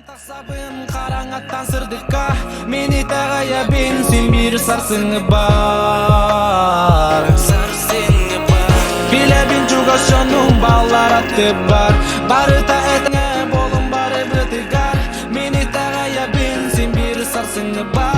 Тахсабын хараҥаттан сырдыкка, мин итэҕэйэбин син биир сарсыҥҥы баар. Билэбин чугас дьонум баллар аттыбар, барыта этэҥҥэ буолун барыбытыгар, мин итэҕэйэбин син биир сарсыҥҥы баар.